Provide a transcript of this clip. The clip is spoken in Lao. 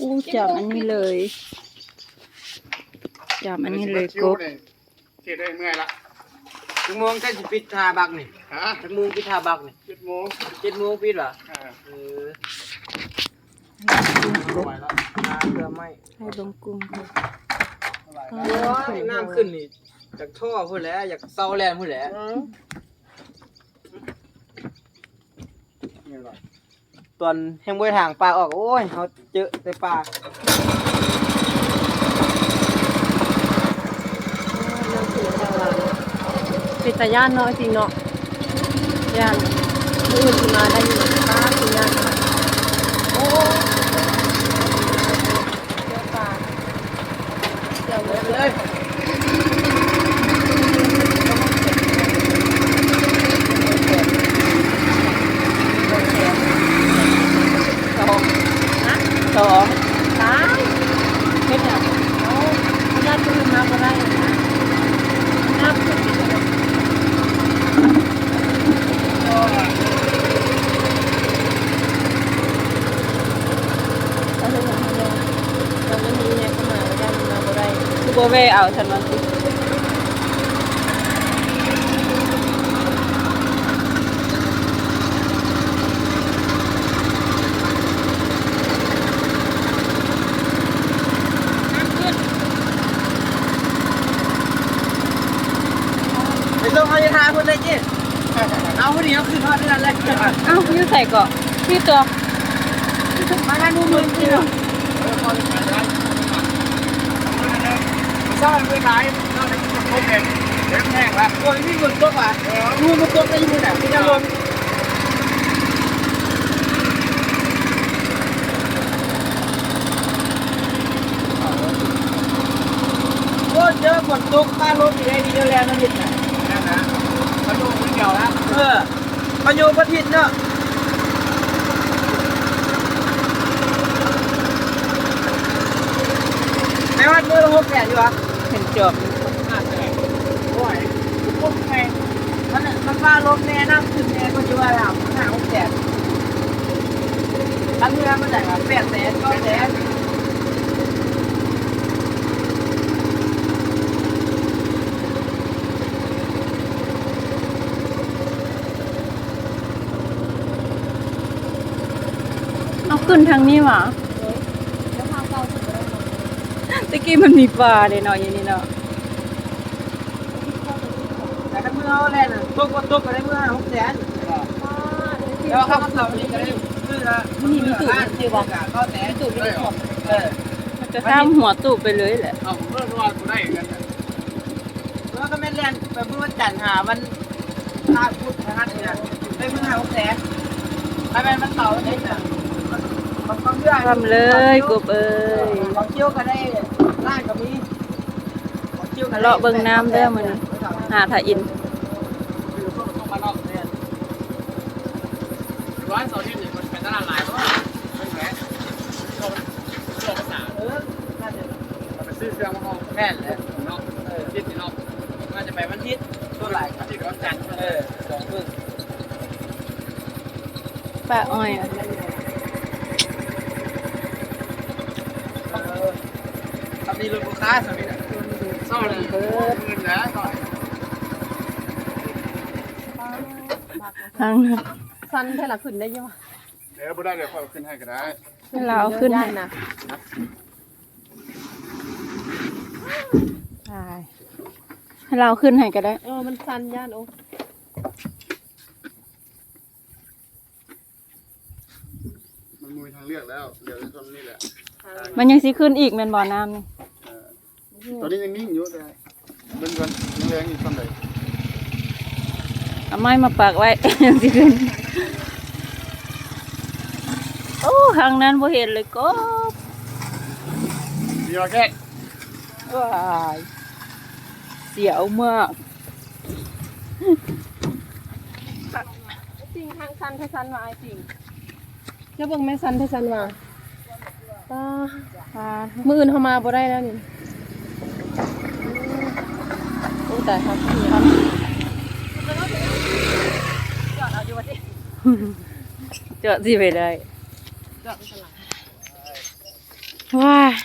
ອູ້ ຈາມອັນນີ້ເລີຍ ຈາມອັນນີ້ເລີຍ ກົບ. ເສຍໄດ້ເມື່ອຍລະ. ຈັກໂມງເຈົ້າຊິປິດທ່າບັກນີ້? ຮະ? ຈັກໂມງປິດທ່າບັກນີ້? ເຈັດໂມງ. ເຈັດໂມງປິດຫວາ? ອ່າ ເອີ ມາເພື່ອໄມ້ ໃຫ້ເບິ່ງກຸ້ງ. ໂອ້ຍ ນ້ຳຂຶ້ນນີ້ ຈາກທໍ່ພຸ້ນແຫຼະ ຢາກເຊົາແລ່ນພຸ້ນແຫຼະ. ເອີ ນີ້ລະ ຕອນແຮງບໍ່ໄດ້ຖາງປາອອກ ໂອ້ຍ ເຮົາເຈີແຕ່ປາ. ເປັນຕາຢ້ານເນາະ ຈິງເນາະ ຢ້ານມື້ອື່ນຊິມາໄດ້ຢູ່ບໍ່ ປ້າ ຊິຍາກຂະໜາດ ໂອ້ ເຈີປາ. ສອງ ຮະ ສອງ ຕາຍ ເຮັດຫຍັງ? ເອົາ ຢ້ານຜູ້ອື່ນມາບໍ່ໄດ້ນະ ນັບຂຶ້ນອີກ. ເອົາເທື່ອໜຶ່ງເຮົາຍັງ ຕອນນີ້ມີແມ່ເຂົ້າມາ ຢ້ານມາບໍ່ໄດ້ ຄືບໍ່ແວ່ເອົາຊັ້ນວ່າ. ໄປລົງເອົາຢູ່ທ່າພຸ້ນໄດ້ຈິ. ເອົາ ພໍດີເຮົາຂຶ້ນຮອດເຮືອນແລ້ວ. ເອົ້າ ຢູ່ໃສເກາະ? ຢູ່ຕົວະ ມາງານໝູ່ເມືອງ ເອີ ເຊົ້າໄປຂາຍ ເຊົ້າໄປຂາຍ ເຈົ້າໄດ້ກິນໝາກໂຄກແດງ ແດງແຫ້ງລະ. ໂອ້ຍ ມີຝົນຕົກຫວາ? ເອີ ມີຝົນຕົກໄດ້ຢູ່ນະ ມີແຕ່ລົມ. ໂອ້ ເຈີຝົນຕົກຟ້າລົມອີກແລ້ວ ດີແລ້ວນຳເຮັດນະ ນັ້ນນະ ມັນລົງຄືດຽວລະ ເອີ ພາຍຸພະທິດເນາະ ແມ່ວັດມື້ລະຫົກແສນຢູ່ຫວາ? ເຫັນຈອບ ຫ້າແສນ ໂອ້ຍ ມັນ ມັນຟ້າລົມແນ່ ນ້ຳຂຶ້ນແນ່ ກໍຊິວ່າຫ້າຫົກແສນ ຄັນເຮືອນມັນໄດ້ແປດແສນ ເກົ້າແສນ. ເອົາ ຂຶ້ນທາງນີ້ຫວາ? ໂດຍ ແຕ່ທາງເກົ່າຂຶ້ນບໍ່ໄດ້ເນາະ ແຕ່ກີ້ມັນມີປ່າເດ້ເນາະ ຢູ່ນີ້ເນາະ. ແຕ່ຄັນເມືອເຮົາແລ່ນ ຕົກບໍ່ຕົກກໍໄດ້ເມືອຫ້າຫົກແສນ ແຕ່ວ່າຄັນເຂົານີ້ກໍໄດ້ມື້ລະ ມື້ລະລ້ານ ມື້ລະເກົ້າແສນ ມີຕູ້ຢູ່ໃນຄອມ ເອີ ມັນຈະຂ້າມຫົວຕູ້ໄປເລີຍແຫຼະ. ເອົ້າ ເມື່ອວານບໍ່ໄດ້ກັນ ເອີ ກໍແມ່ນແລ່ນໄປມື້ວັນຈັນຫາວັນ ລາວພຸດພະຫັດນີ້ນະ ໄດ້ມື້ຫ້າຫົກແສນ ຖ້າແມ່ນວັນເສົານີ້ນະ ບາງເທື່ອ ຄ່ຳເລີຍ ກົບເອີຍ ບາງຄິວກໍໄດ້ລ້ານກໍມີ ບາງຄິວກໍໄດ້ ເລາະເບິ່ງນ້ຳເດີມື້ນີ້ ຫາທາອິນ. ເອີ ໜ້າຈະໄປຊື້ເຄື່ອງມາຫ້ອງ ແມ່ນແຫຼະເນາະ ເອີ ອາທິດນີ້ເນາະ ໜ້າຈະໄປວັນທິດ ສ່ວນຫຼາຍອາທິດກັບວັນຈັນ ເອີ ສອງມື້ ປ້າອ້ອຍ ເອີ ຄັນມີລົດລູກຄ້າຊະນີ້ນະ ເຊົາເລີຍ ເບິດເງິນນະ ເຊົາເລີຍ ທາງນັ້ນ ຊັ້ນແທ້ລະ ຂຶ້ນໄດ້ຢູ່ຫວາ? ເອີ ບໍ່ໄດ້ ດຽວຂ້ອຍເອົາຂຶ້ນໃຫ້ກໍໄດ້ ໃຫ້ລາວເອົາຂຶ້ນໃຫ້ ຢ້ານນະ ຕາຍ ໃຫ້ລາວເອົາຂຶ້ນໃຫ້ກໍໄດ້ ເອີ ມັນສັ່ນ ຢ້ານ. ໂອ້ ມັນບໍ່ມີທາງເລືອກແລ້ວ ເຫຼືອແຕ່ຊ່ອງນີ້ແຫຼະ ມັນຍັງຊິຂຶ້ນອີກແມ່ນບໍ່ ນ້ຳນີ້? ເອີ ຕອນນີ້ຍັງນິ່ງຢູ່ ແຕ່ເບິ່ງກ່ອນ ຍັງແຮງອີກສ່ຳໃດ ເອົາໄມ້ມາປັກໄວ້ ຍັງຊິຂຶ້ນ. ໂອ້ ທາງນັ້ນບໍ່ເຫັນເລີຍ ກົບ ມີມາແຄດ ວ້າຍ ສຽວມາກ. ຈິງ ທາງຊັນແທ້ຊັ້ນວ່າ ອ້າຍຈິງ ເຈົ້າເບິ່ງແມ່ ຊັນແທ້ຊັ້ນວ່າ ປ້າ ປ້າ ມື້ອື່ນເຮົາມາບໍ່ໄດ້ແລ້ວນີ້ ໂອ້ ຕາຍ ຄັກ ຄັກ ຈອດຊິໄປໄດ້ ຈອດຊິໄປໄດ້ ຈອດໄປຊັ້ນລະ. ວ້າ